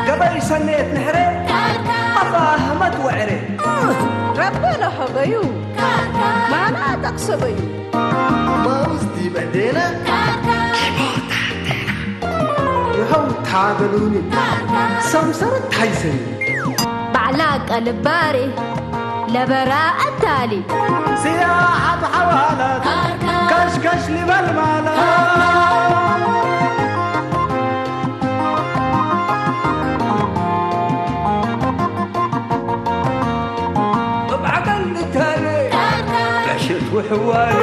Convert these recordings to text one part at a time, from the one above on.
ገበይ ሰነየት ንሕረ ኣፋ ህመት ወዕረ ረበለ ሀበዩ ማና ጠቅሰበዩ ማውዝ ዲበዴነ ይኸው ታበሉኒ ሰምሰረት ታይሰኒ ባዕላ ቀልባሪ ለበራ ኣታሊ ስያ ኣብ ሓዋላት ከሽከሽ ሊበል ማለት ብዓቀል ንታለ ዕሽት ውሕዋለ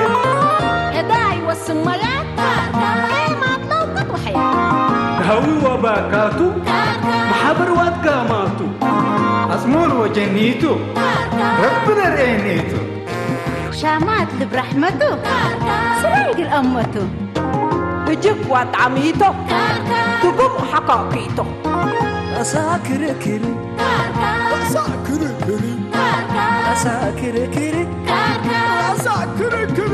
እዳ ይወስን ማያ ኤማት ለውቀት ወሐያ ሃዊ ወባካቱ ማሓብር ዋትጋማቱ ኣጽሙር ወጀኒቱ ረቢ ነርእየኒቱ ሻማት ልብ ራሕመቱ ስራይ ግል ኣመቱ እጅግ ዋጣሚቶ ትጉም ሓካኪቶ ኣሳ ክርክር ኣሳ ክርክር ኣሳ ክርክር ኣሳ ክርክር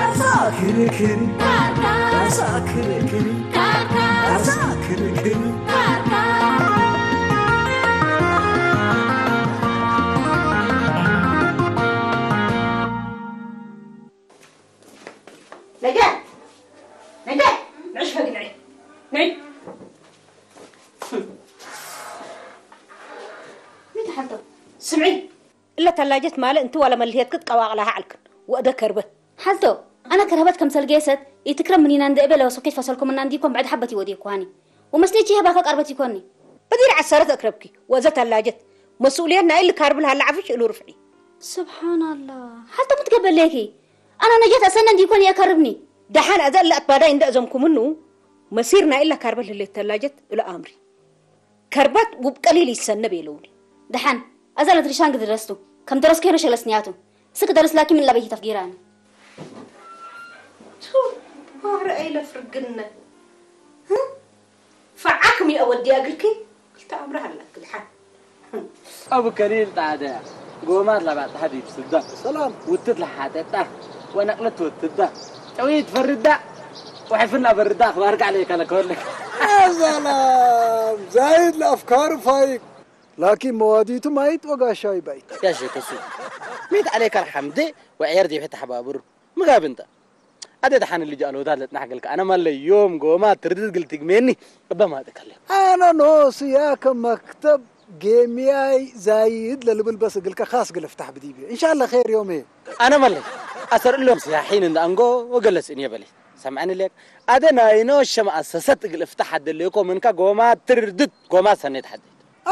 ኣሳ ክርክር ኣሳ ክርክር ኣሳ ክርክር ነጃት ነጃት ንዕሽ ፈግ ንዒ ንዒ ሚቲ ሓንቶ ስምዒ እለ ተላጀት ማለ እንቲ ዋለ መልህየት ክትቀባቕላ ሃዕልክን ወእደ ከርበት ሓንቶ ኣነ ከርህበት ከም ሰልገየሰት ኢትክረም ምኒና እንደ እበለ ወሶኬት ፈሰልኩም እና እንዲኮም ብዕድ ሓበት ይወዲ ይኳኒ ወመስኔች ይህባከ ቀርበት ይኮኒ በዲር ዓሰረት እክረብኪ ወእዘ ተላጀት መስኡልየት ናይ ልካርብል ሃላ ዓፍሽ እሉ ርፍዒ ስብሓናላ ሓልቶ ክትገበለኪ ኣነ ነጀት ኣሰነ እንዲኮን የከርብኒ ደሓን ኣዘ እለ ኣትባዳይ እንደ እዘምኩምኑ መሲር ናይ እለ ካርበል ህሌት ተላጀት እሉ ኣምሪ ከርበት ውብ ቀሊል ይሰነብ የለውኒ ደሓን ኣዛ ነትሪሻን ግድረስቱ ከም ደረስኩ ሄኖ ሸለስንያቱ ስክ ደረስ ላኪ ምን ላበይ ተፍጊራኒ ቱ ማህረ ኣይለ ፍርግነ ፈዓክም ይኣወዲ ኣግልኪ ክልተ ኣምራ ሃላክ ድሓን ኣብ ከሊል ጣደ ጎማት ላባጣ ሐዲድ ስዳ ሰላም ውትት ለሓጠጣ ወነቅለት ወትዳ ጠዊት ፈርዳ ወሕፍና በርዳ ኣኽባርካ ዓለይካ ለከወለ ሰላም ዛይድ ለኣፍካር ፋይቅ ላኪን መዋዲቱ ማይት ወጋሻዊ ባይት ያሸ ከሱ ሚት ዓለይካ ልሓምደ ወዕየር ዲብሒ ተሓባብሩ ምጋብ እንተ ኣደ ደሓን ልጅ ኣልወታት ለጥናሕ ገልካ ኣነ ማለ ዮም ጎማ ትርድት ግልትግሜኒ እበ ማጥከለ ኣነ ኖስያ ከመክተብ ጌምያይ ዛይድ ለልብል በስ እግልከ ካስ ግልፍታሕ ብዲብዮ እንሻላ ኸይር ዮም እየ ኣነ ማለ ኣሰር እሎም ስያሒን እንደ ኣንጎ ወገለስ እን የበለ ሰምዐኒ ሌክ ኣደ ናይኖ ሸም ኣሰሰት እግልፍታሕ ኣደለኮ ምንካ ጎማ ትርድት ጎማ ሰኔት ሓደት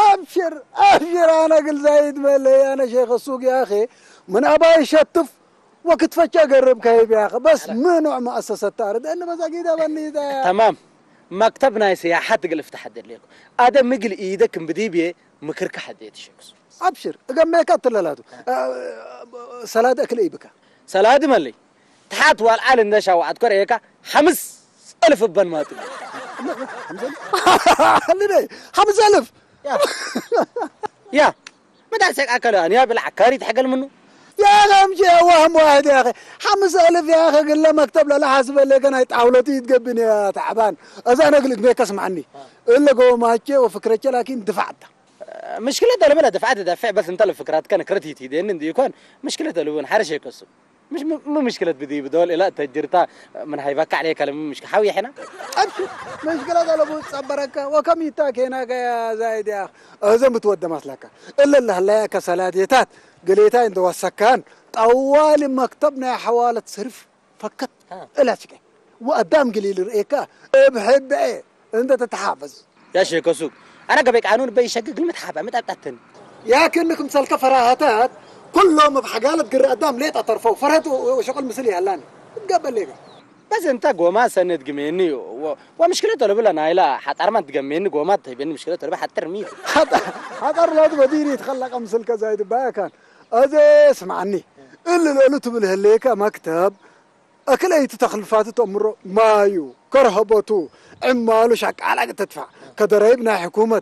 ኣብሽር ኣብሽር ኣነ ግል ዛይድ መለይ ኣነ ሼኸ ሱቅ ያኸ ምን ኣባይ ሸትፍ ወክትፈቻ ገርብ ከይብ ያኸ በስ ምኑዕ መኣሰሰት ታርድ እነ በዛ ጊዳ በኒዳ ተማም መክተብ ናይ ስያሓት እግል እፍታሕ ኣደለኩ ኣደ ምግል ኢደ ክም ብዲብየ ምክርካ ሓደየ ትሸክሱ ኣብሽር እገመካ ትለላቱ ሰላድ እክል ኢብካ ሰላድ መለይ ተሓት ዋልዓል እንደ ሻዋዓት ኮር ኤካ ሓምስ እልፍ እበን ማጡ ልደ ሓምስ እልፍ ያ መዳር ሰቃ ከለ ኣንያ ብላ ካሪ ተሐገል ምኑ يا أخي أمشي يا وهم واحد يا أخي خمس ألف يا أخي قل له مكتب له لا حاسب لك أنا يتعاولوا تيجي تقبني يا تعبان أذا أنا أقول لك بيك اسمعني إلا قوة ماتشي وفكرتي لكن دفعت مشكلة ده بلا دفعت دافع بس أنت الفكرات كان كرتي تيدين دي يكون مشكلة ده لون حرش يكسو مش م- مو مشكلة بدي بدول لا تجرتا من هاي بك عليك لما مش حاوي حنا أبشر مشكلة ده لبو صبرك وكم يتاك هنا يا زايد يا أخي أذا متودى مسلك إلا الله لا كسلاتيتات قليتا عند وسكان طوال مكتبنا حوالة صرف فكت إلا شكي وقدام قليل رئيكا بحب إيه أنت تتحافظ يا شيخ سوق أنا قبيك قانون بي شقق المتحابة متأتتن يا كنك مسلك فراهتات كلهم بحقالة قر قدام ليه تطرفوا فرهت وشغل مسلي هلان قبل ليه بس أنت قوما سند قميني و- ومشكلة ولا بلا نايلا حتى أرمان تقميني قوما تهيبين مشكلة ولا حتى رميت حتى حتى لا تبديني يتخلق مسلك زايد بايا كان أزي اسمعني إلا لو تبل هليكا مكتب أكل أي تخلفات تأمر مايو كرهبتو عمالو شقالة تدفع كدرايبنا حكومة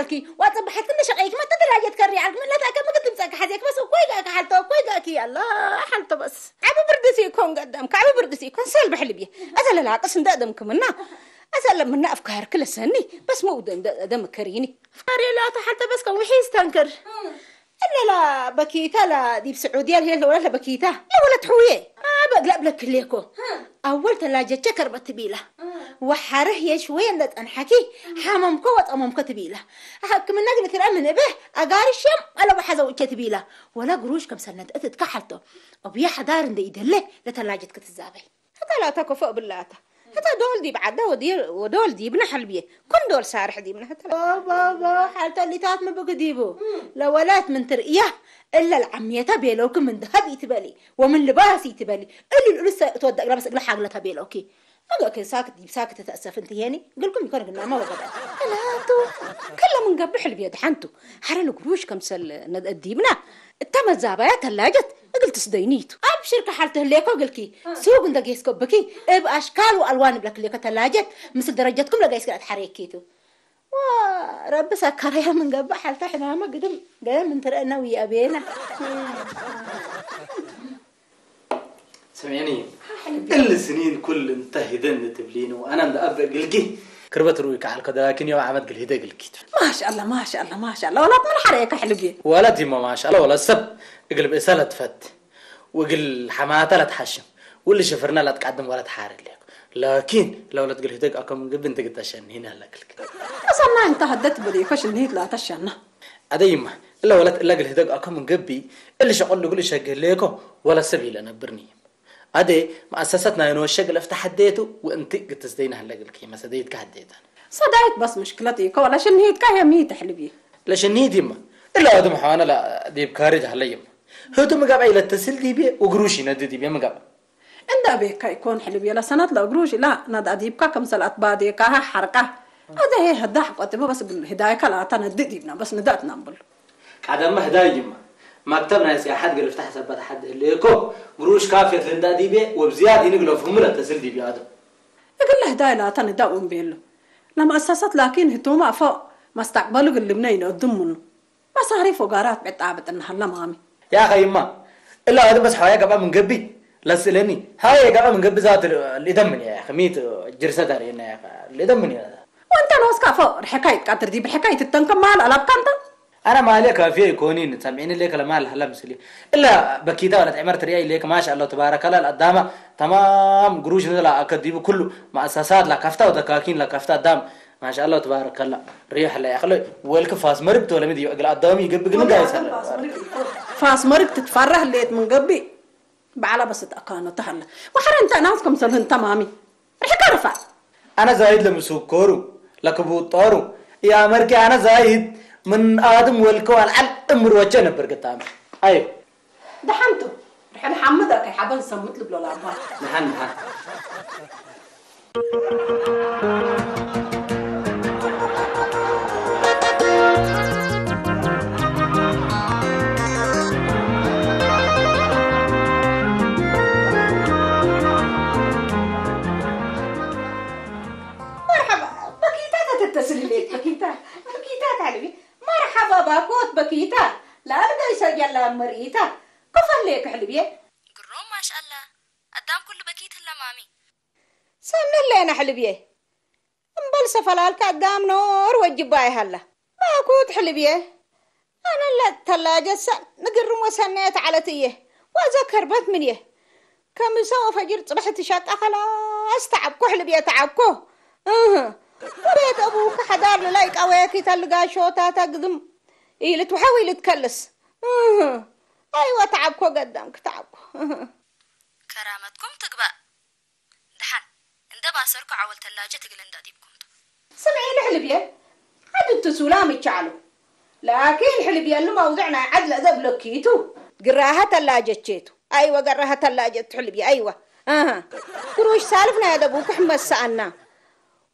ኣልኪ። ዋ ጽባሓት ክንዲ ሸቐይኪ መተ ተላጀት ከሪ ኣልኪ። መለታ ከም ምግብ ትምጸቂ ሓዜክ በስ እኮ ይጋእኪ ሓልቶ እኮ ይጋእኪ። ኣላ ሓልቶ በስ። ዓቢ ብርድሲ ይኮን ገደም፣ ዓቢ ብርድሲ ይኮን ሰልቢ ሕልብየ። እዛ ለላቅስ እንደ ደምክምና። እዛ ለምና ኣፍካርክ ለሰኒ። በስ መውደ እንደ ደምከሪኒ። ኣፍካሪ ላታ ሓልቶ በስ ከም ውሒ ዝተንክር። እለላ በኪታ ላ ዲብ ስዑድያ ልሄድ ለወለት ለበኪታ። ለወለት ሕውየ። ኣበ እግላ ብለክሌኮ። ኣወል ተላጀቸ ከርበት ትቢላ። ወሓርህ የሽወየ እንደ ጸንሐኪ ሓመምኮ ወጠመምኮ ትቢላ። ሕክምና ግን ትርአ ምን እበ ኣጋሪ ሸም ኣለ ወሓዘ ውቸ ትቢላ። ወላ ግሩሽ ከም ሰነድ እትትካ ሓልቶ። ኣብያ ሓዳር እንደ ይደለ ለተላጀት ክትዛበይ። እታ ላታ ኮፎ ብላታ። እታ ዶል ዲብ ዓዳ ወዲ-፣ ወዶል ዲብና ሓልብየ። ኩን ዶል ሳርሕ ዲብና እታ። ቦ፣ ቦ፣ ቦ፣ ሓልቶ ሊታት ምብግ ዲቡ። ለወላት ምን ትርእያ? እለ ለዓምየታ ቤለውክ ምን ደሃብ ይትበሊ። ወምን ልባስ ይትበሊ። እሉ ልኡሉ ሰ-፣ እትወደቅ ለበስ እግለ ሓግለታ ቤለውኪ። መገእክ ሳክት ዲብ ሳክት ተተእሰፍ እንት የኒ። ግልኩም ይኮን ግናማ ወገዳ። እናቱ ከለ ምን ገብር ሕልብየ ደሓንቱ። ሓረ ንግሩሽ ከምሰል ነድ-፣ ዲብና። እታ መዛባያ ተላጀት እግል ትስደይኒቱ። ኣብ ሽርካ ሓል ትህሌኮ እግልኪ። ሱግ እንደ ጌስኮ ብኪ። እብ ኣሽካል ወኣልዋን እብለክሌኮ ተላጀት። ምስል ደረጀትኩም ለጋይስክ ኣትሓሬኪቱ። ዋ፣ ረቢ ሰካራያ ምን ገብእ ሓልታ ሕናማ ግድም ገለ ምን ትረአና ውይ ኣቤና። ስምዕኒ፣ እል ስኒን ኩል እንተ ሂደን ትብሊኑ፣ ኣነ እንደ ኣብ እግልኪ። ክርበት ርኡይ ከዓል ከደራኪን ዮም ዓመት ግል ሂደ እግልኪ። ማሻኣላ፣ ማሻኣላ፣ ማሻኣላ። ወላት ምን ሓረየካ ሕልቢ? ወላት ይሞ ማሻኣላ፣ ወላት ሰብ እግል ብእሳ ለትፈት፣ ወእግል ሓማታ ለትሓሽም፣ ወእግል ሽፍርና ለትቃድም ወላ ትሓርድ ሌኩ። ላኪን፣ ለወለት ግል ሂደግ ኣኮም ግብ እንት ግተሸኒን ኣለክልክ። እሰና እንተ ሀደት በዲኮ ሽኒት ላተሸና። ኣደይማ፣ እለ ወለት እለ ግል ሂደግ ኣኮም ግቢ፣ እል ሸቆል ልጉል ሸግህ ሌኮ፣ ወላ ሰብ ኢለ ነብርኒ። ኣደ፣ መኣሰሰት ናይ ኖሸ ግለፍ ተሓዴቱ፣ ወእንቲ ግትስ ደይና ህለ ግልኪ፣ መሰደይት ካህዴታን። ሰዳይት በስ ምሽክለት ኢኮ፣ ወላ ሽኒት ካህ የሚት ሕልቢ። ለሽኒት ይማ፣ እለ ኣድም ሓዋና ላ ዲብ ካሪድ ሃለ ይማ። ህቱ ምጋብ ኣይለ ተስል ዲብየ፣ ወግሩሽ ይነድ ዲብየ ምጋብ። እንዳ ቤካ ይኮን ሕልብ የለ ሰነት ለግሩሽ ኢላ ናዳ ዲብካ ከም ሰልኣት ባዴካ ሓርቃ። ኣደ ሄ ህዳሕ ቆጥቦ በስ ግል ህዳይካ ላታ ነድ ዲብና በስ ንዳት ናምብል። ቀደመ ህዳይ ይማ። መክተብ ናይ ሲያሓት ግልፍታ ሕሰበት ሓድ ህልየኮ። ግሩሽ ካፌት ልንዳ ዲብየ ወብዝያድ ይንግለፍሁም ለተስል ዲብየ ኣደ። እግል ህዳይ ላታ ንዳ ወንቤሎ። ለመአሰሰት ላኪን ህቱማ ፎ ማስታቅበሉ ግልብነ ይነእድሙኑ። መሳሪፍ ወጋራት ዕጣ ብጥና ሃላ ማሚ። يا أخي يما، إلا هذا بس حوايا قبل من قبي. لا سلني. هاي قبل من قبي ذات اللي دمني يا أخي. ميت جرسة داري يا أخي. اللي دمني هذا. وأنت نوسكا فو. رحكاية قدر دي بحكاية التنكة مال ألعب كانت. أنا ما عليك في كونين. سامعين ليك لما الحلا مسلي. إلا بكيتا ولا تعمر تريا ليك، ما شاء الله تبارك الله، القدامى تمام، قروش نزل أكديب كله، مؤسسات لا كفتا ودكاكين لا كفتا دام. ما شاء الله تبارك الله. ريح لا يا أخي، ويلك فاس مرقت ولا مدي، أقل قدامي يقبل قلنا قايس. ፋስ መርግ ትትፈራህ ሌት ምን ገቢ ባዕላ በስት ኣካኖ ተሃለ። ወሐረ እንተ ናት ከም ሰልህ እንተ ማሚ ርሕካ ርፋ። أنا زايد لمسكورو، لكبوتورو. يا مركي أنا زايد من آدم والكو العل أمر وجه نبر قدام. أيوه. ደሓንቱ ርሕን ሓምድ ኣከይ ሓበን ሰምት ልብሎ ላባ። نحن نحن. መርሓባ በኪታ ተተተስልሌት በኪታ በኪታ ታልቢ መርሓባ ባኮት በኪታ ላልጋይ ሰጀላ መርኢታ ክፈለየ ክሕልብየ ግሮም ማሻላ ኣዳም ኩሉ በኪት ለማሚ ሰምለና ሕልብየ እምበል ሰፈላልካ ኣዳም ኖር ወጅባ ይሃላ ባኮት ሕልብየ ኣነለ ተላጀሰ ንግርም ወሰነየ ተዓለት እየ ወዘከርበት ምን እየ ከምሰ ወፈጅር ጽባሕ ትሻቃ ከላስ ተዓብኮ ሕልብየ ተዓብኮ እህ ቤት ኣቡካ ሓዳር ልላይ ቀወየኪ ተልጋሾታታ ግድም ኢልትውሓው ኢልትከልስ እህ ኣይወ ተዓብኮ ገደምክ ተዓብኮ እህ ከራመትኩም ትግባእ ደሓን እንደ ባሰርኩ ዓወል ተላጀ ትግል እንዳ ዲብኩም ቱ ስምዒ ንሕልብየ ዓድቱ ሱላ ምቻዕሉ ላኪን ሕልብየ ሉ መውዝዕ ናይ ዓድለ ዘብለኪቱ ግራሃ ተላጀቼቱ ኣይወ ገራሃ ተላጀት ሕልብየ ኣይወ ኣሃ ክሩሽ ሳልፍ ናይ ኣደቡ ክሕመስ ሰኣና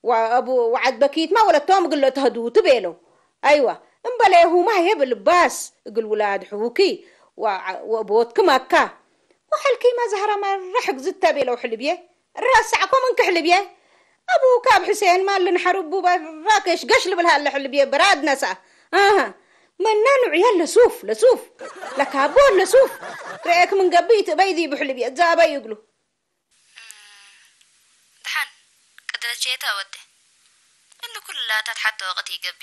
ወኣቡ ወዓድ በኪትማ ወለቶም ግሎ ተህዱ ትቤለው ኣይዋ እምበለ ሁማ የብል ባስ እግል ውላድ ሕውኪ ወቦትክ ማካ ወሐልኪ መዛህራ መራሕ ግዝተ ቤለው ሕልብየ ራሳዕኮም እንክ ሕልብየ ኣቡ ካብ ሕሴን ማልን ሐርቡ በራከሽ ገሽ ልብል ሃለ ሕልብየ በራድ ነሳ ኣሃ መና ንዑየ ለሱፍ ለሱፍ ለካቦ ለሱፍ ርኤክ ምን ገቢ ትእበይ ዲቡ ሕልብየ ዛበይ እግሉ ደሓን ቅድረቸየተ ወደ እሉ ኩሉ ላታት ሓተ ወቅት ይገቢ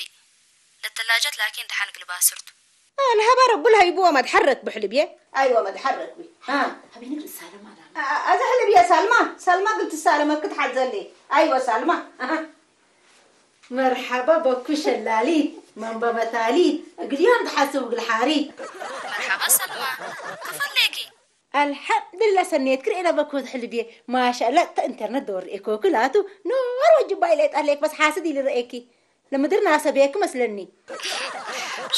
ለተላጀት ላኪን ደሓን ግልባ ስርቱ الهبر بلها يبوها ما تحرك بحلبية ايوه ما تحرك بي ها هبي نقل السالمة أزحلب يا سلمى سلمى قلت السالمة كنت حتزلي ايوه سلمى أها. مرحبا بكو شلالي من بابا تالي قليان تحسب قل حاري مرحبا سلمى كفليكي ኣልሓምዱልላ ሰነየት ክርእና በኮት ሕልብየ ማሻላ እተ ኢንተርነት ደወር ኤኮ ክላቱ ኖር ወጅባ ኢለ ጣሌክ በስ ሓስድ ኢል ረኤኪ ለምድር ናሰበየክ መስለኒ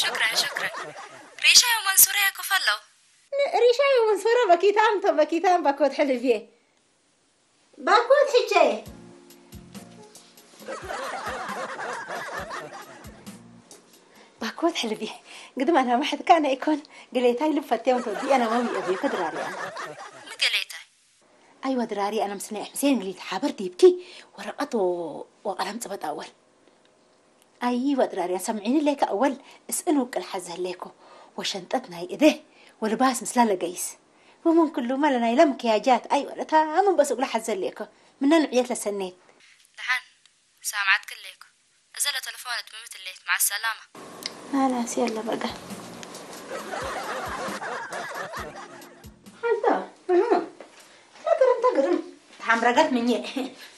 شكرا شكرا ريشة ومنصورة يا كفلو ሪሻ የመንሶረ በኪታም ተ በኪታም በኮት ሕልብየ ባኮት ሕቸየ ባኮት ሕልብየ ግድም ኣና ማሕድካ ኣነ ኣይኮን ግሌታይ ልብ ፈትዮም ተወዲ ኣና መም የብየ ከድራሪ ኣና ምገሌታይ ኣይዋ ድራሪ ኣና ምስ ናይ ሕምሴን ግሊት ሓበር ዲብኪ ወረቀት ወቀለም ጽበጣ ኣወል ኣይዋ ድራሪ ኣና ሰምዒኒ ሌካ ኣወል እስእን ውቅል ሓዘ ህሌኮ ወሸንጠት ናይ እደ ወልባስ ምስላ ለገይስ ومن كل ما لنا يلم كياجات أيوة لتا من بس أقول حزل ليكو من نوع يتلسنيت دحان سامعتك ليكو أزل تلفون تممت الليت مع السلامة خلاص يلا بقى حتى أها تقرم تقرم حمرقت مني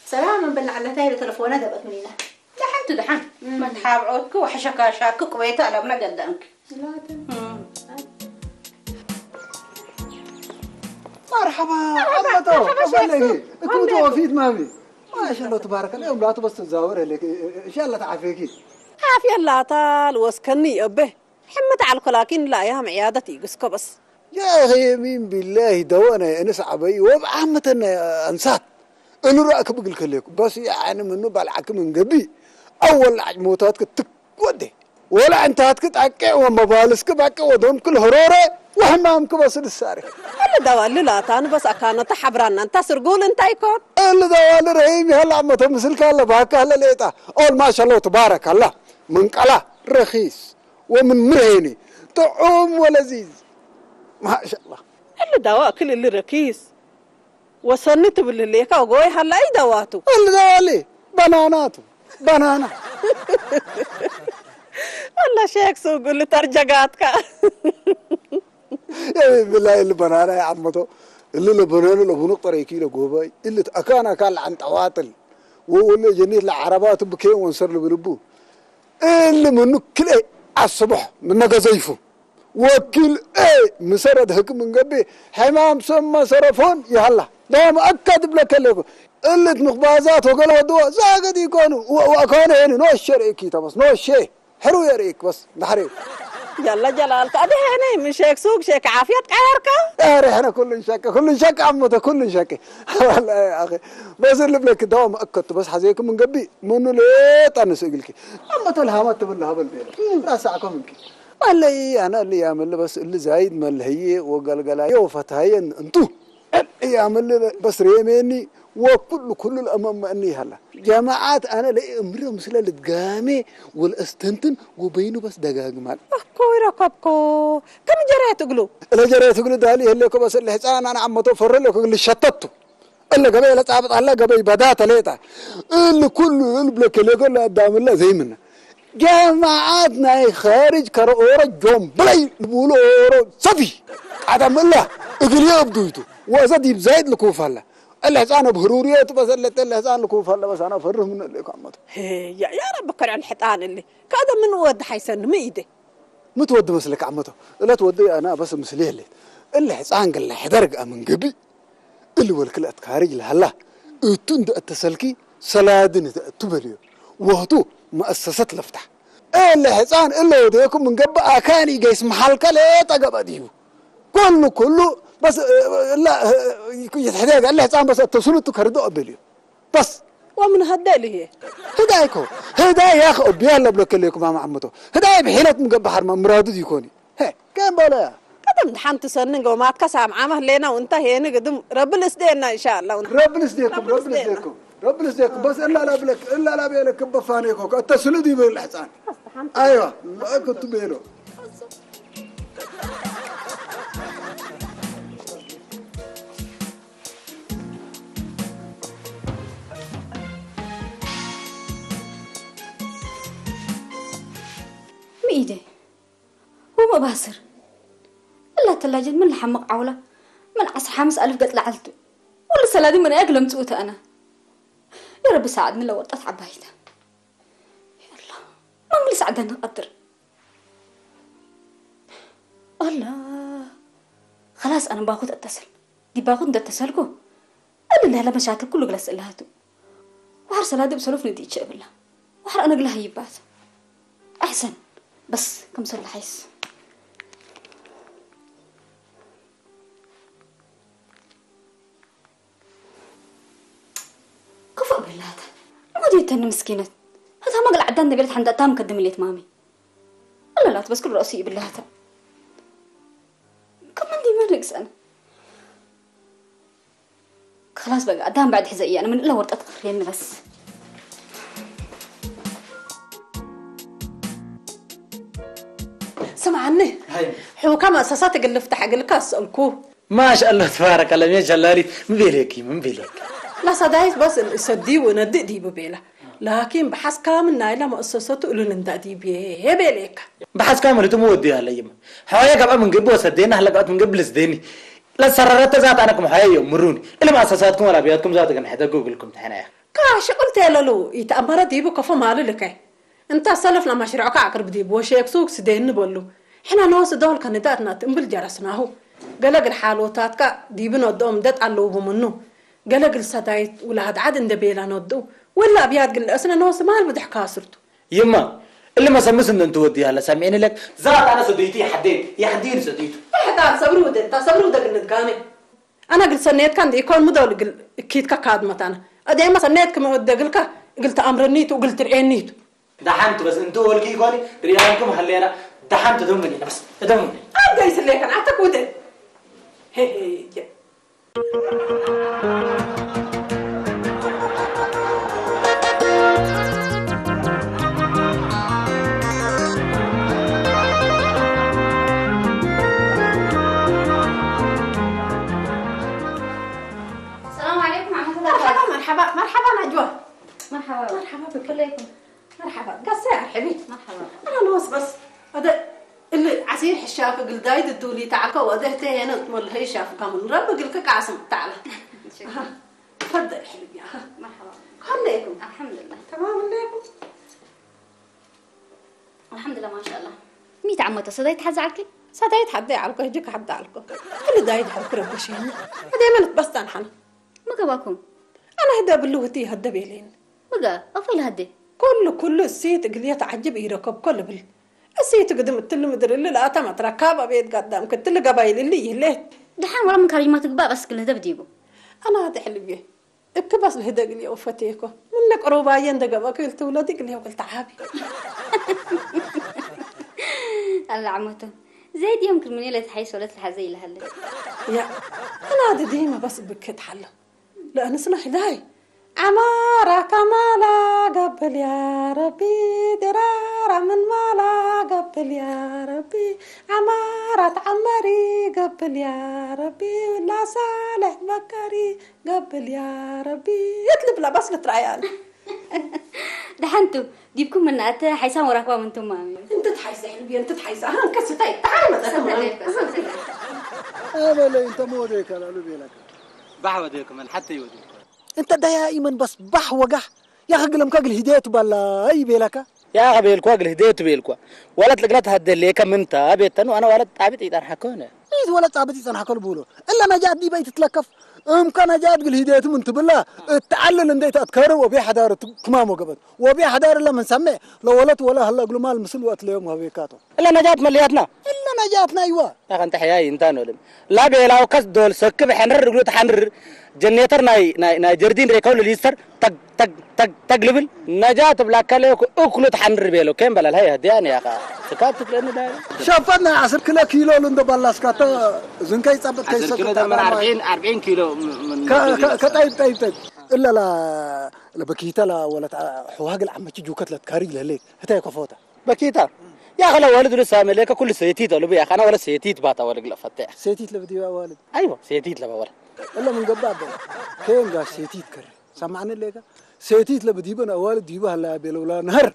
سلام من بلع لتاي تلفونه دبت مني لا دحان تدحان ما تحابعوك وحشكا شاكك ويتا لبنا قدامك مرحبا عمتو كيف لك كنت وفيت مامي ما شاء الله تبارك الله يوم لا تبص تزاور لك ان شاء الله تعافيك عافية الله تعال وسكني أبه حمد على كلاكين لا يا معيادتي قسكو بس يا أخي يمين بالله دوانا يا أنس عبي وبعامتنا يا أنسات أنا رأيك بقول لك بس يعني منه بالعك من قبي أول عجموتاتك تك ወደ ወላ ዕንታትክ ጣቄ ወመባልስክ ባቄ ወዶምክ ለህሮረ ወሕማምክ በስድ ሳሪ እሊ ደዋሊ ላታ ንበስ ኣካነታ ሓብራና እንታ ስርጉል እንታይ ኮን እሊ ደዋሊ ረሂም ይሀላ መተ ምስልካ ለባካ ለሌጣ ኦል ማሻላ ተባረካላ من قلى رخيص، ومن مرهنة طعوم ولذيذ. ما شاء الله. اللي دواء كل اللي رخيص. وصلني تبل ليك أو قوي هلا أي دواتو. اللي دواء لي بناناتو. بنانا. والله شيك سوق اللي ترجقاتك. يا بالله اللي بنانا يا عمتو. اللي لبنانا لبنو طريقي لقوباي. اللي أكان أكال عن طواطل. ولا جنيه العربات بكين ونصر لبلبو. اللي منو كل إيه الصبح من نقزيفو. وكل إيه مسرد هك من قبي حمام سما سرفون يهلا. لا مؤكد بلا كلكو. اللي تنخبازات وقالوا دوا زاقد يكونوا. و-، وأكان هنا نو الشريكي تبس نو الشيء. حرو يا ريك بس نحريو. يلا جلالك أدي هنا من شيك سوق شيك عافية عيركا. يا ريحنا كل شك، كل شك عمته، كل شك. والله يا أخي. بس اللي بلك دوام أكدت بس حزيكم من قبي. منو ليه تنسو قلكي. عمته الهامات تبلها بالبيت. راسعكم منك. والله أنا اللي يعمل بس اللي زايد ملهية وقلقلاية وفتاية أنتو. يعمل بس ريميني وكل، كل الأمم أني هلا. جماعات أنا لي أمري مثل الدقامي والأستنتن وبينو بس دقاق مال. أكو يركبكو. كم جريت قلو؟ إلا جريت قلو دالي هليكو بس اللي حسان أنا عمتو فر لكو اللي شتتو. إلا قبي لا تعبط الله قبي بدات ليتا. اللي كل اللي بلك اللي كل قدام الله زي منا. جماعاتنا خارج كرورة جون بلاي بولورو صفي. عدم الله. إقلي أبدويتو. وزد يبزايد لكوفالا. اللي حسان بهرورية بس اللي تل حسان لكوفالا بس أنا فرهم من اللي كعمته. هي يا، يا رب كرع الحيطان اللي. كذا من ود حيسن ميدي. متود مسلك عمته. لا تودي أنا بس مسليه لي. اللي حسان قال لي حدرق من قبي. اللي والكل أتكارج لهلا. أتون ده التسلكي سلادن تبليو. وهتو مؤسسة لفتح. اللي حسان اللي وديكم من قبل أكاني جيس محل كله تقبضيو. كله، كله، بس، آه، لا، آه، يتحدى قال لي حسام بس التسلط كردو أبليو. بس. ومن هدا اللي هي. هدايكو. هداي يا أخي أبي الله بلوك اللي يكون مع عمته. هداي بحيلة مقبحر ما مرادو يكوني. هي، كان بلا يا. قدم دحان تسنن قومات كسام عامه لنا وانت هيني قدم رب الاسدينا إن شاء الله. رب الاسديكم، رب الاسديكم. رب الاسديكم. بس إلا لا بلك، إلا لا بيلك بفانيكو. التسلط يبين الحسان. أيوة، ما كنت بيلو. ميدي. وما باسر. إلا تلاجن من لحمق عولة. من عصر حامس ألف قتل عالتو. ولا سلادي من أقلم تؤت أنا. يا رب ساعدني لو ورطت عبايته. يا الله. ما ملي ساعدني أقدر. الله. خلاص أنا باخد أتصل. دي باخد ده أتصلكو. أنا اللي هلا مشاكل كله جلس إلهاتو. وحر سلادة بسلوف ندي إيش أبلا. وحر أنا قلها يبات. أحسن. بس كم صار الحيس. كفؤ بلاتها. ما دي تن مسكينة. هذا ما قال عدان دقلت حمد أتام كدم اللي تمامي. الله لا تبس كل رأسي بلاتها. كم من دي ما نقص أنا. خلاص بقى أدام بعد حزقي أنا من إلا ورطة تقرين بس. ስምዓኒ። ሃይ። ሕውካ መእሰሳት እግል ልፍታሕ እግልካ ኣስአልኩ። ማሻአላህ ተባረከላህ ሜ ጀላሊት። ምን ቤለኪ፣ ምን ቤለኪ? ላሳዳይት በስ እሰዲ ወነድእ ዲቡ ቤላ። ላኪን ብሓስካ ምን ናይላ መእሰሰቱ እሉል እንዳ ዲቤ ቤሌካ። ብሓስካ ምን እትም ወዲ ኣለይም። ሓዋያ ጋብኣ ምን ግብ ወሰደና፣ ህለጋት ምን ግብ ልስደኒ። ለሰረረተ ዛት ኣነኩም ሓያ እዮም ምሩኒ። እልም ኣሰሳትኩም ወላ ቢያትኩም ዛት ግን ሕደጉ እግልኩም ተሕናያ። ካሽ ቁልት የለሉ፣ ይተኣመረ ዲቡ ከፎ ማሉ ልከ። እንታ ሰለፍ ለማሽርዕካ ኣቅርብ ዲቡ ወሸየክ ሱቅ ስደኒ በሉ። ሕና ነወስ ዶል ከንዳትና ትእምብል ጀረስናሁ። ገለ ግል ሓሎታትካ ዲብ ነድኦም ደጥ ኣለዉ ብምኑ። ገለ ግል ሰዳይት ውላድ ዓድ እንደ ቤላ ነድኡ። ወላ ኣብያት ግን ለእስነ ነወስ ማል ብድሕካ ስርቱ። ይማ፣ እሊ መሰምስ እንደ እንትወዲ ያለ ሰሚዕኒ ለክ። ዛት ኣነ ሰደይቲ ይሓደይ፣ ይሓደይ ሰደይቱ። ሕታ ሰብሪ ውደ፣ እታ ሰብሪ ውደ ግል ንትጋሜ። ኣነ ግል ሰኔትካ እንደ ኢኮን ምደል ግል እኪትካ ካድመታና። ኣደይማ ሰኔት ክመ ወደ ግልካ ግል ተኣምረኒቱ፣ ግል ትርኤኒቱ። ደሓንቱ በስ እንቱ ወልኪ ይኮኒ ሪኣንኩም ሃሌና ደሓንቱ ደሙኒ በስ ደሙኒ። ኣብ ገይስ ሌከን ኣተ ኩደ። ሄ ሄ የ። مرحبا بك. كليكم. مرحبا. قصي أرحبي. مرحبا. أنا نوس بس. هذا اللي عسير حشاف قلداي الدولي تعالك وده تهنا تمر هي شاف كم رب قلك قاسم تعالى. شكرا. أها. تفضل حبيبي. أها. مرحبا. كليكم. الحمد لله. تمام عليكم. الحمد لله ما شاء الله. ميت عمته صديت حز عالكي؟ صديت حد عالكو هجك حد عالكو. كل دايد حرك ربشين. هذا ما نتبستن حنا. ما قباكم؟ أنا هدا باللغتي هدا بيلين. ما قا أفيل هدي. كل كل السيت قليت عجب يركب كل بال. السيت قدم التل مدر اللي لا تمت ركابة بيت قدام كتل قبايل اللي يليت. دحان ولا من كلمة تقبا بس كل هدا بديبو. أنا هدا حلبي. እክባስ ልህደግልዮ ፈቴኮ ምነ ቅሩባየ እንደገበ ክል ትውለዲ ግልዮ ክል ተዓቢ። ኣላ ዓመቶ ዘይድዮም ክል ምንለ ተሓይሶ ለትልሓዘ ይልሃለ። ያ፣ ኣና ድዲመ በስ ብክት ሓለ ለእንስና ሂላይ ዓማራ ከማላ ገብል ያ ረቢ ድራራ ምን ማላ ገብል ያ ረቢ ዓማራ ተዓመሪ ገብል ያ ረቢ ላሳልሕ መከሪ ገብል ያ ረቢ እትልብላ ባስ ልትረኣያ ኣለ። ደሓንቱ ዲብኩም እናእተ ሓይሳን ወራክባ ምንቱም ማሚ። እንተ ትሓይሰ ሕልቢ እንተ ትሓይሰ ኣሃን ከስታይ ተሓይ መጠ ተማሚ። ኣበለይ እንተ መወደይ ካላሉ ቤላካ ባሕ ወደይኩ መን ሓተይ ወደይኩ። እንተ ዳያኢመን በስ ባሕ ወጋሕ ያኸግለም ከግል ሂደቱ ባላ ይቤላካ። يا أخي بيلكوا قل هديت بيلكوا ولد لقلت هدي ليك من تا بيتن وأنا ولد تعبت إيدان حكونه. إيد ولد تعبت إيدان حكول بولو إلا نجاة دي بيت تلكف. أم كان نجاة قل هديت من تبلا التعلل إن ديت أتكرر وبي حدارة كمام وقبل وبي حدارة لمن سمع لو ولد ولا هلا قلو مال مسل وقت ليوم هبيكاتو. إلا نجاة ملياتنا. إلا نجاتنا أيوة. يا أخي أنت حياي أنت نولم. لا بيلاو كس دول سكب حنر رجلو تحنر. جنيتر ناي ناي ناي جردين ريكول ليستر تق تق تق تق لبل. نجاة بلا كليك أكلو تحنر بيلو كم بلا هاي هديان يا أخي. سكات تكلم ده. شفتنا عشر كيلو كيلو لندو بلاسكاتا زنكاي صبت كاي عشر كيلو سكت ده من أربعين أربعين كيلو من ك ك كطيب طيب طيب. إلا لا لبكيتا لا ولا تع- حواق العمة جوكت لا تكاري لهليك. هتا يكفوتا. بكيتا. يا أخي لو والد لسه عامل لك كل سيتيت ولا بيا أنا ولا سيتيت باتا ولا قلا فتح. سيتيت لبدي والد. أيوة سيتيت لبا ولا. إلا من قبل كين قاش سيتيت كر. سمعني ليك. سيتيت لبدي بنا والد ديبا هلا بيلو لا نهر.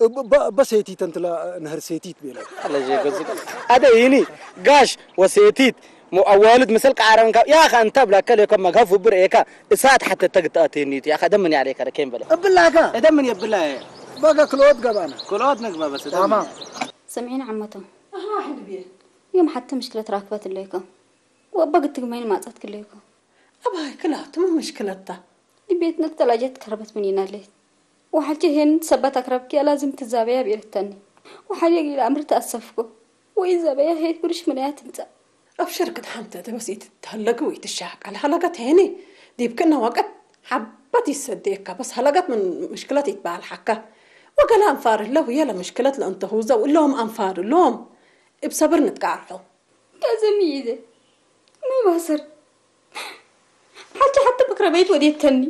ب- ب- بس سيتيت أنت لا نهر سيتيت بيلو. الله يجزيك. هذا يني قاش وسيتيت. ሞ ኣዋልድ መሰል ቃረንካ ያኻ እንታ ብላከ ለከ መጋፍ ውብር ኤካ እሳት ሓተ ተግጣቴኒት ያኻ ደምን ያሬካ ከን በለ እብላካ ደምን የብላ በጋ ክሎት ገባና ክሎት ነግባ በስ ደምን تمام. سمعيني عمته. أها حلبي. يوم حتى مشكلة راكبت الليكم. وأبا قلت لكم ما ينمعت كليكم. أبا كلاتم مشكلتها. البيت نقطة لا جت كربت من يناليت. وحالتي هين سبت أكربك لازم تزابيها بيرتني. وحالي قيل أمر تأسفكو. وإذا بيا هي كلش من يا تنسى. أبشر كد حمتا تبسيت تهلك ويتشاك على هلقت هيني. دي بكنا وقت حبتي السديكة بس هلقت من مشكلة يتبع الحكا. وقال أنفار الله ويلا مشكلة لأن تهوزة ولهم أنفار لهم. بصبر نتقارحوا. كازميدة. ما يبصر. حتى حتى بكرة بيت وديتني.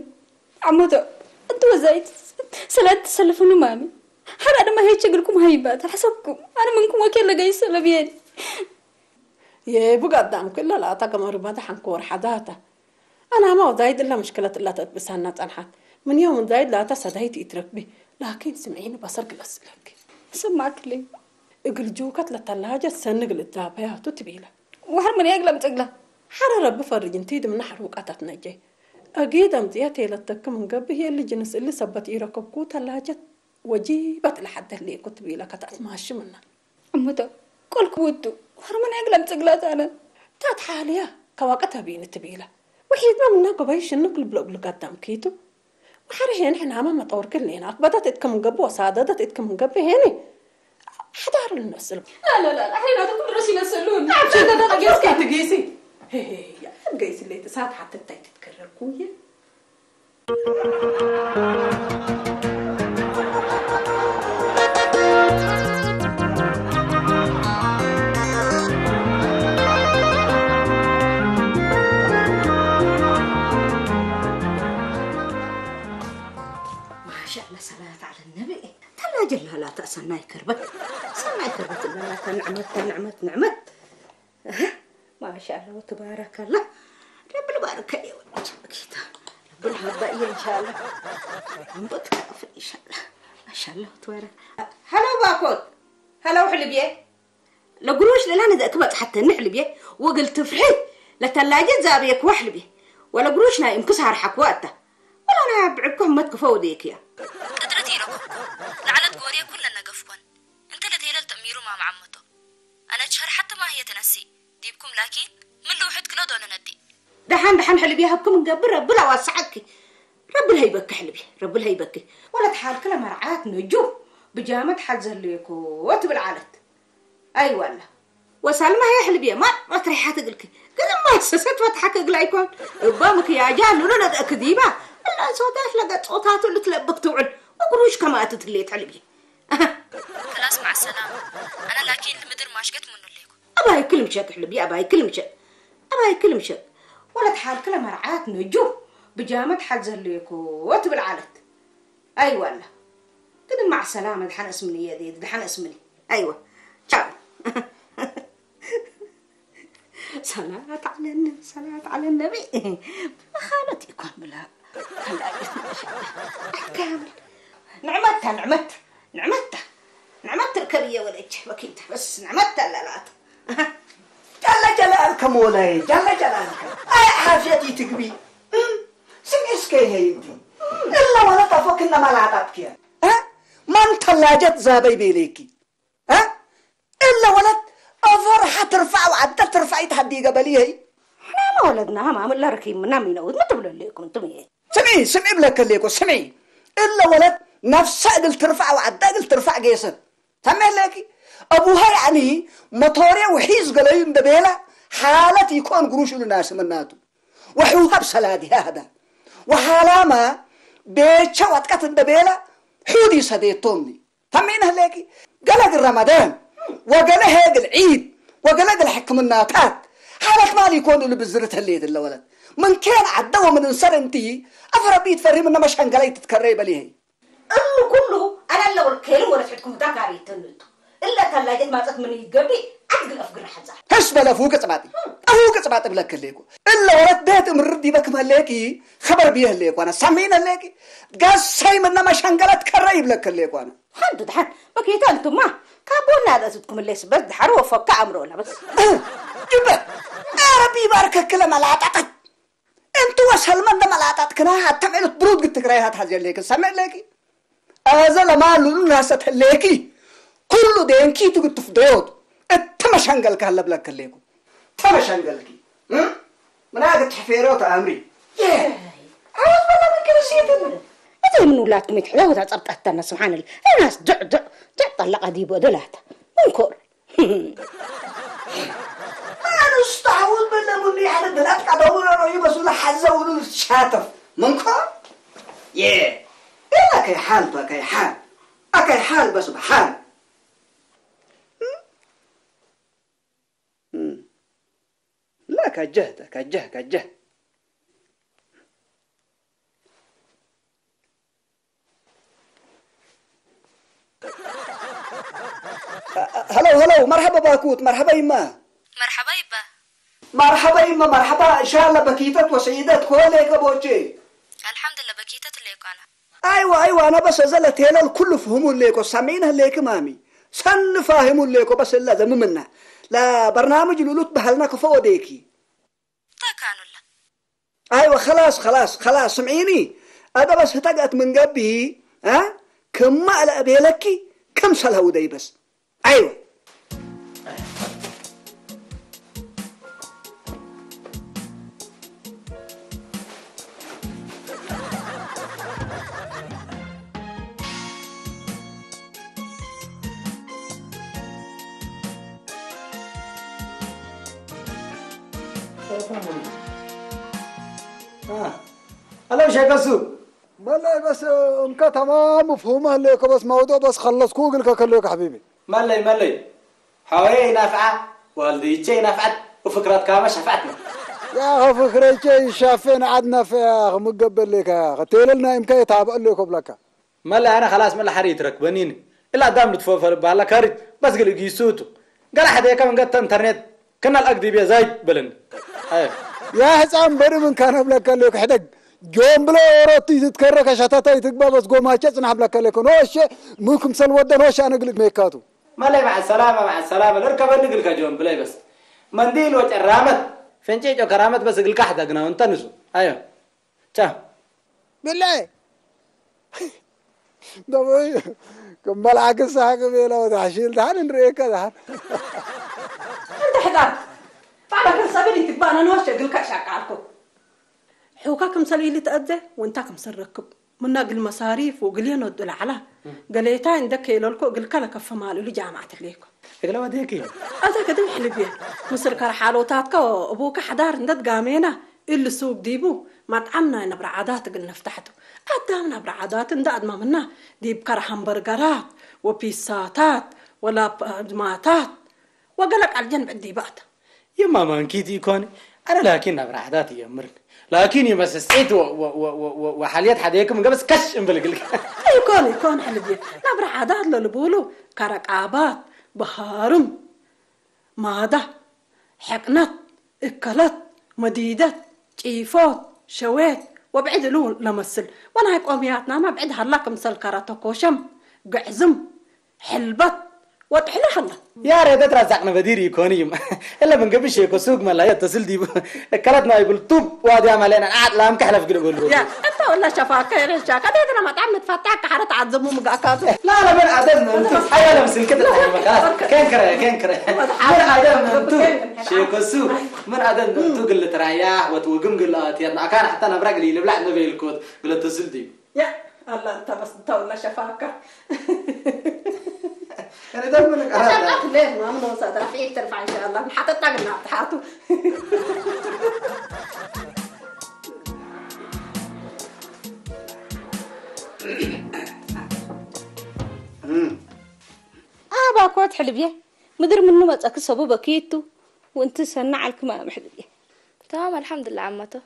عمودة. أنت وزايد. سلات تسلفون مامي. حرا أنا ما هي شغلكم هاي بات. حسبكم. أنا منكم وكيل لقاي سلبيان. يا بقى دام كل لا تقمر بعد حنكور حداتا. أنا ما وزايد إلا مشكلة إلا تتبسانا تنحت. من يوم زايد لا تسدايت يتركبي. لكن سمعيني بصر قلس لك. سمعك لي. እግል ጁከት ለተላጀት ሰኒ እግል እዳበያቱ ትቤለ። ወሐር ምን የግለ ምጽግለ። ሐረ ረቢ ፈርጅ እንቲድ ምነ ሐሩቃታት ነጀ። አጊድ አምጽየት የለተክ ምን ገብእ የሊ ጅንስ እሊ ሰበት ኢረከብኩ ተላጀት ወጂበት ለሐደት ሌኩ ትቤለ ከትአትማሺ ምነ። እምተ ቆልክ ውቱ ወሐር ምን የግለ ምጽግላት አነ። ታት ሓልያ ከዋቀት አቢኒ ትቤለ። ወሒድና ምነ ገባይ ሽንክ ልብሎ እግል ጋዳም ኪቱ። وحري هنا حنا ما مطور كلنا أكبدت إتكم قبو وصاددت إتكم قبو هنا. حضار الناس لا لا لا احنا هذا كل راسي نسألون عشان هذا قيس كي تقيسي. هي هي هي قيس اللي تساعد حتى تاي تتكرر كوية. ማሻአላ ሰላት አለ ነቢ። ተላ ጀላላታ ሰናይ ከርበት ሰናይ ከርበት ለላታ ንዕመት ንዕመት ንዕመት። ማሻአላ ወተባረከላ። ረቢ ልባረከ ይወጭ ጌታ። ብሩህ መባእየ እንሻላ። እንቡጥ ከቕፍል እንሻላ። ማሻላ ትባረክ። ሃሎ ባኮት። ሃሎ ሕልብየ። ለጉሩሽ ለላ ነዘእክ በጽሓተኒ ሕልብየ። ወግል ትፍርሒ። ለተላጀ ዛብየክዋ ሕልብየ። ወለጉሩሽ ናይ እምክስ ሃርሓክዋ እታ። ወላ ናይ ኣብዕኮ ህመት ክፈው ደየክያ። ቅጥርት ኢለኩ። ላዕለት ጎርየ ኩለን ነገፍኮን። እንተ ለተየለል ተእሚሩ ማማዓመቶ። ኣነ ሸርሓት ማህየ ተነሲ። ዲብኩም ላኪን ምን ልውሕድ ክሎ ዶሎ ነዲ። ደሓን ደሓን ሕልብ ይሃብኩም እንገብር ረብል ኣዋሳዓኪ። ረብል ሀይበኪ ሕልብ ረብል ሀይበኪ። ወለት ሓልክ ለመርዓት ነጁ ብጃመት ሓል ዘለየኮ ትብል ዓለት። ኣይዋላ ወሳልማ ህየ ሕልብ የማር ወትሪሓት እግልኪ። ግዝማ ሰሰት ፈትሓክ እግላ ኣይኮን። እባ ምክያጃ ሉሉ ለገእክ ዲባ እላ ሶታት ለገጾታቱ ልትለብክ ትውዕል። ወግሩሽ ከማእት ትሌት ሕልብ። ክላስ መዓ ሰላም። ኣነ ላኪን ልምድር ማሽገት ምኑሌኩ። ኣባይ ክልምሸክ ሕልብ ኣባይ ክልምሸክ። ኣባይ ክልምሸክ። ወለት ሓልክ ለመርዓት ነጁ ብጃመት ሓል ዘለየኮ ትብል ዓለት። ኣይዋላ ግድም መዓ ሰላመ ድሓን እስምኒ እየ ድየት ድሓን እስምኒ። ኣይዋ ቻው። ሰላት ዓለ ነቢ ሰላት ዓለ ነቢ። መኻነት ይኮን ብላ። ኣካምል ንዕመታ ንዕመት ንዕመታ ንዕመት ትርከብ እየ ወለች በኪንታ በስ ንዕመት ኣለላት። ጃለ ጀላልከ ሞላይ ጃለ ጀላልከ። ኣይ ሓፍየት ይትግቢ። እም፣ ስምዒ እስከ ይሀይ እንዲ። እለ ወለት ኣፎክነ መላጣጥክየ። እ? ማን ተላጀት ዛበይ ቤሌኪ? እ? እለ ወለት ኣፎርሓ ትርፋዕ ወዓደ ትርፋዒት ሃዲገ በሊ ይሀይ። ሕና መወለድና ሃማም እለ ርኪምና ሚነውት ምትብለለይኩም እንቱም ይሄ። ስምዒ፣ ስምዒ ብለከ ሌኮ፣ ስምዒ። እለ ወለት ነፍሳ እግል ትርፋዕ ወዓደ እግል ትርፋዕ ጌሰት። ተሜለኪ፣ ኣቡሃ ያዕኒ መቶርያ ውሒዝ ገለዩ እንደ ቤላ ሓለት ይኮን ግሩሽ ሉ ናስ መናቱ። ወሕውሃብ ሰላዲሃ ሃዳ። ወሓላማ ቤቸ ወጥቀት እንደ ቤላ ሑዲ ሰዴቶምኒ። ተሜን ህሌኪ፣ ገለ እግል ረመዳን፣ ወገለ ሄግል ዒድ፣ ወገለ እግል ሕክምናታት፣ ሓለት ማል ይኮን ሉ ብዝርት ህሌት እለ ወለት። ምን ኬን ዓደ ወምን እንሰር እንቲ፣ ኣፍ ረቢ ትፈሪ ምነ መሸንገላይ ትትከረይ በሊሄይ። እሉ ኩሉ ኣነ ኣለወል ከይሉ ወለት ሕድኩም ዳካሪ ተንቱ። እለ ተላጀት ማጸት ምን ይገቢ ኣትግል ኣፍግር ሓዛ። ህስ በለ ፉቅ ጽባጢ። ኣፉ ቅጽባጥ ብለክ ህሌኩ። እለ ወለት ቤት እምር ዲበክ መሌኪ ኸበር ብየ ህሌኩ ኣነ። ሰሚን ህሌኪ። ጋሳይ ምነ መሸንገለት ከረ ይብለክ ህሌኩ ኣነ። ሓንቱ ድሓን በኪታ እንቱማ ካብ ቦና ለእትትኩም ሌስ በስ ድሓር ወፈካ ኣምሮ ለበስ። ጅበ። ኣረቢ ባርከክ ለመላጣጠት። እንቱ ወሰልመ እንደ መላጣጥክና ሃተም ዕሉት ብሩድ ግትግራይ ሃት ሐዜ ሌክ ሰምዕ ሌኪ። ኣዘ ለማሉሉ ናሰት ህሌኪ። ኩሉ ዴንኪ ትግትፍ ደዮት። እተመሸንገልካ ለብለክ ሌኩ። ተመሸንገልኪ። እም? ምና ግትሕፌሮ ተኣምሪ። የ። ዓወት በላ መከረሲየትን። እተ ምን ውላትኩም ይትሕለወታ ጸብጣታና ስብሓንላ። እናስ ድዕ ድዕ ድዕ ጠለቃ ዲቦ ደላታ። መንኮር። ኣነ ስታውል በለ ምን ያህል ብላት ቀደውረ ነው ይበሱ ለሐዘውሉ ሻተፍ። መንኮር። የ። እላ ከይ ሓል ባ ከይ ሓል። ኣከይ ሓል በሱ ሓል። እም። لا كجهت كجه كجه هلو هلو مرحبا باكوت مرحبا يما መርሓባ ይባ። مرحبا يما مرحبا ان شاء الله بكيتت وسعيدت كوليك بوجي الحمد لله በኪተት ለይኳና ኣይዋ ኣይዋ ኣነ በሰ ዘለ ቴለል ኩሉ ፍህሙ ሌኮ ሰሚዕነ ሌክ ማሚ ሰኒ ፋሂሙ ሌኮ በስ እላ ዘምምና ለበርናምጅ ሉሉት ባህልና ክፈ ወዴኪ ተካኑላ ኣይዋ خلاص خلاص خلاص ስምዒኒ ኣደ በስ ህተገት ምን ገቢ ክማ እለ እቤለኪ ክም ሰልሀውደይ በስ ኣይዋ ሄሎ ሸከሱ መላይ በስ እምከ ተማም ፍሁም ህለይከ በስ መውዱዕ በስ ከለስኩ እግልከ ከለይከ ሐቢቢ። መለይ መለይ ሐወየ ይናፍዓ ዋልድይቼ ይናፍዓት ወፍክረትካመ ሸፍዐትነ። ያኸ ፍክረይቼ ይሻፌ ነዓድ ናፍዕ ያኸ ምገበሌከ ያኸ ቴለልና እምከ የታብዐሌኮ ብለካ። መለይ ኣነ ከላስ መለ ሐር ይትረክበኒኒ እላ ኣዳም ልትፈፈል በሃላ ካሪት በስ ግል እጊሱ እቱ ገለ ሐደከ መንገድ ተንተርኔት ክናል ኣግዲብየ ዛይድ በለኒ። ኣየ ያ ሕፃን በሪ ምን ካነ ብለካ ኣለኩ ሕደግ ጆን ብላይ ኦሮቲ ትትከረ ከሻታታ ይትግባ በስ ጎማቸ ጽናሕ ብለከ ለከ ኖሸ ምክም ሰልወደ ኖሸ ኣነግልግ መካቱ። ማላይ መዓ ሰላማ መዓ ሰላማ ለርከበኒ ግልካ ጆን ብላይ በስ መንዲል ወጨራመት ፈንጨጮ ከራመት በስ እግልካ ሕደግና እንተ ንሱ ኣዮ ቻ ብላይ ደሞይ ክመልዓክ ሳቅ ቤላ ወታሕሺል ዳሓን ንርእየካ ዳሓን እንተ ሕዳር ባዕላ ክንሰብል ይትግባና ንወሸ እግልካ ሻቃልኩ ሕውካ ክምሰል ኢሉ ተኣዘ ወንታ ክምሰል ረክብ ምና እግል መሳሪፍ ወእግል የነዱ ለዓላ ገሌታ እንደ ከይለልኮ እግልካ ለከፈ ማልእሉ ጃማዕ ትሕሌኮ እግለ ወዴኪ ኣታ ከድም ሕልብ እየ ምስል ከርሓሎታትካ እቡካ ሓዳር እንደ ትጋሜና እሉ ሱቅ ዲቡ መጥዓም ናይ ነብረ ዓዳት እግል ነፍታሕቱ ኣዳም ነብረ ዓዳት እንደ ኣድማምና ዲብ ከር ሃምበርገራት ወፒሳታት ወላ ፓድማታት ወገለ ቃል ጀንብ ዲባታ يما ما نكيت يكون أنا لكن أبرع ذاتي يا مرن لكن يما سسعيت و و و و و وحاليات حديكم قبس كش انبلقلك ይኮን ይኮን ሕልብየ ናብራ ዓዳት ለልቡሉ ካረቃባት ብሃርም ማዳ ሕቅነት እከለት መዲደት ጪፎት ሸዌት ወብዕድ እሉ ለመስል ወናይ ቆምያትናማ ብዕድ ሃላ ክምሰል ከረተ ኮሸም ግዕዝም ሕልበት ወጥሕለ ሀላ يا ريت ترزقنا بدير يكون يم إلا من قبل شيء كسوق ما لا يتصل دي كلتنا يقول توب وادي عملنا عاد لا مكحلف قلقل يا أنت ولا شفاك يا رشاك هذا أنا ما تعمل تفتح كحرة تعذبوا مقاكاتو لا لا من عدم انتو حيا لم سلكت الحين خلاص كان كره كان كره من عدم انتو شيء كسوق من عدم انتو قلت رايح وتوقم قلت يا كان حتى أنا برجلي لبلع نبي الكود قلت تصل دي يا الله انت بس انت ولا شفاك انا دائما انا شغلت ليه ما من وسط رفعي ترفع ان شاء الله حتى تقلنا تحاتو ኣባኮት ሕልብየ ምድር ምኑ መፀኪ ሰቡ በኪቱ ውንቲ ሰና ዓልክማ ምሕልብየ تمام الحمد لله عمته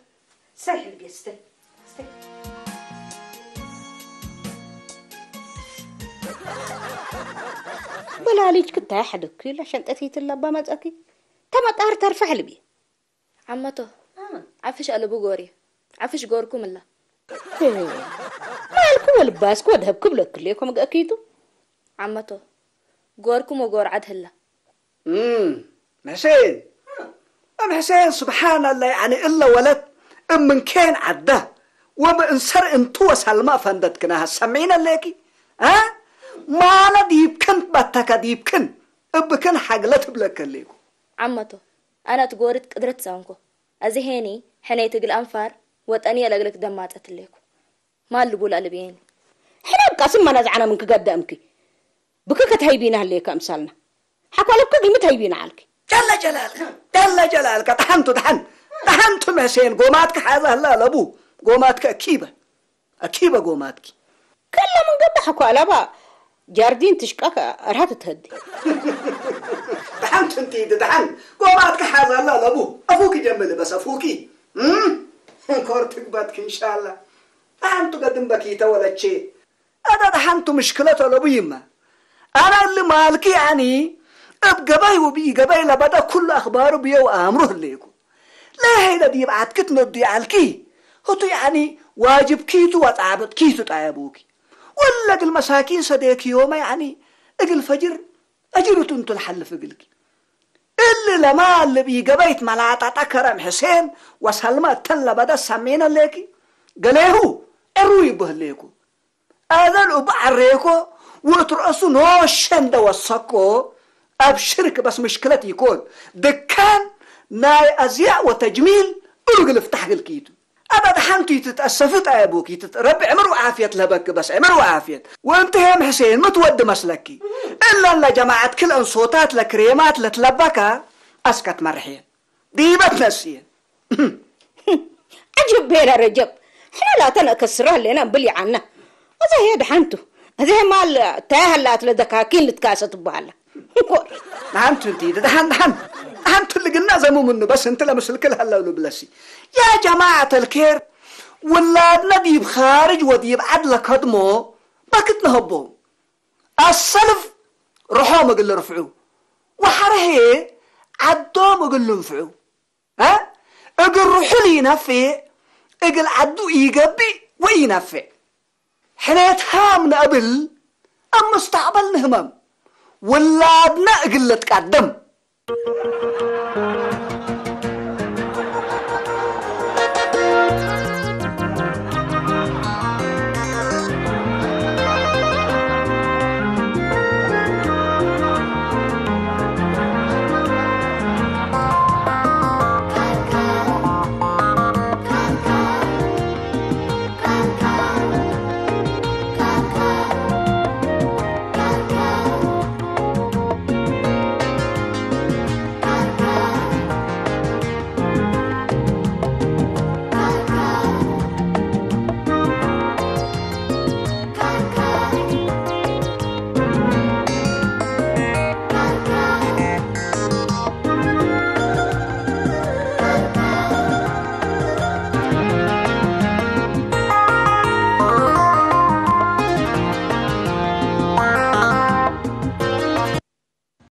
ሰይ ሕልብየ ስተይ በላሊጅ ክታይ ሓደ ኪሎ ሸንጠት ይትለባ መጸኪ ተመጣር ተርፈ ሕልቢ ዓመቶ ዓፍሽ ኣለቡ ጎሪ ዓፍሽ ጎርኩም እላ ማልኩ ወልባስኩ ወድሀብ ክብለክልኩም ገእኪቱ ዓመቶ ጎርኩም ወጎርዓድ ህላ ሕሴን እም ሕሴን ስብሓን ኣላ ያኒ እለ ወለት እም ምንኬን ዓዳ ወም እንሰር እንቱ ወሳልማ ፈንደት ክናሃ ሰሚዕነ ሌኪ ማለ ዲብክን በተከ ዲብክን እብክን ሓግለ ትብለከ ሌኩ ዓመቶ ኣነ ትጎሪት ቅድረት ሳንኮ እዚ ሄኒ ሕነይ ትግል ኣንፋር ወጠኒ የለግልክ ደማጸት ሌኩ ማል ልቡል ኣልብየኒ ሕነ ብቃስም መናዝዓና ምን ክገደእምኪ ብክ ከተይቢና ህለየካ እምሳልና ሓኳለብካ ግልሚ ተይቢና ዓልኪ ጀለ ጀላልካ ጀለ ጀላልካ ተሓንቱ ተሓን ተሓንቱ መሕሴን ጎማትካ ሓዛ ህላ ለቡ ጎማትካ እኪበ እኪበ ጎማትኪ ከላ ምን ገባሕ እኳ ኣላባ ጃርዲን ትሽቃ እርሃት ትህዲ ተሓንቱ እንቲዲ ተሓን ጎማትካ ሓዛ ህላ ለቡ ኣፉኪ ጀምል በስ ኣፉኪ ኮር ትግባትኪ እንሻላ ተሓንቱ ገድም በኪተ ወለቼ ኣዳዳ ሓንቱ ምሽክለት ኣለቡ ይመ ኣና እሊ ማልኪ ያኒ እብ ገበይ ውብኢ ገበይ ለበደ ኩሉ ኣኽባሩ ብየው ኣምሩ ህሌኩ ለሄለ ዲብ ዓትክት ነዱ ይዓልኪ ህቱ ያኒ ዋጅብ ኪቱ ወጻብጥ ኪቱ ጣየቡኪ ወለ እግል መሳኪን ሰዴክ ዮመ ያኒ እግል ፈጅር አጅሩቱ እንቱ ለሐልፍ እግልኪ እሊ ለማል ልብኢ ገበይት መላጣጣ ከረም ሕሴን ወሰልመ እተን ለበደ ሰሜነ ሌኪ ገሌሁ ዕሩ ይበህሌኩ። ኣዘል እቡ ዐሬኮ ወእት ረእሱ ኖሸ እንደ ወሰኮ፣ ኣብ ሽርክ በስ ምሽክለት ኢኮን፣ ድካን ናይ ኣዝያእ ወተጅሚል እሉ እግል እፍታሕ እግልኪ ቱ። ኣበ ደሓንቱ ይትትአሰፍጥ ኣየቡኪ፣ ረቢ ዕምር ወዓፍየት ለበኪ፣ በስ ዕምር ወዓፍየት። ወእንቲ ሄም ሕሴን ምትወዲ መስለኪ፣ እለን ለጀማዐት ክል እንሶታት ለክሬማት ለትለበካ፣ ኣስከ ትመርሕየን። ዲበ ትነስየን። ዐጀብ ቤለ ረጀብ፣ ሕነ ላተ ነእከስረ ህሌነ እምብል ይዓነ። አዘ ህየ ደሐንቱ፣ አዘ ህየ ማል ታይ ሀላት ለደካኪን ልትካሰ ትበሀላ። እንኮር። ደሐንቱ እንቲ፣ ደሐን ደሐን፣ ደሐንቱ ልግና ዘሙ ምኑ በስ እንቲ ለምስልክል ሀለው ልብለሲ። ያ ጀማዐተል ኬር፣ ውላድነ ዲብ ካርጅ ወዲብ ዐድ ለከድሞ በክት ነሀቦም። አሰልፍ ርሖም እግል ልርፍዑ፣ ወሐረ ህዬ ዐዶም እግል ልንፍዑ። እ እግል ርሑል ኢነፍዕ እግል ዓዱ ይገብእ ወይ ይናፍዕ። ሕኔት ሃም ነእብል፣ ኣብ ሙስታቅበል ንህመም። ውላድና እግል ለትቃደም።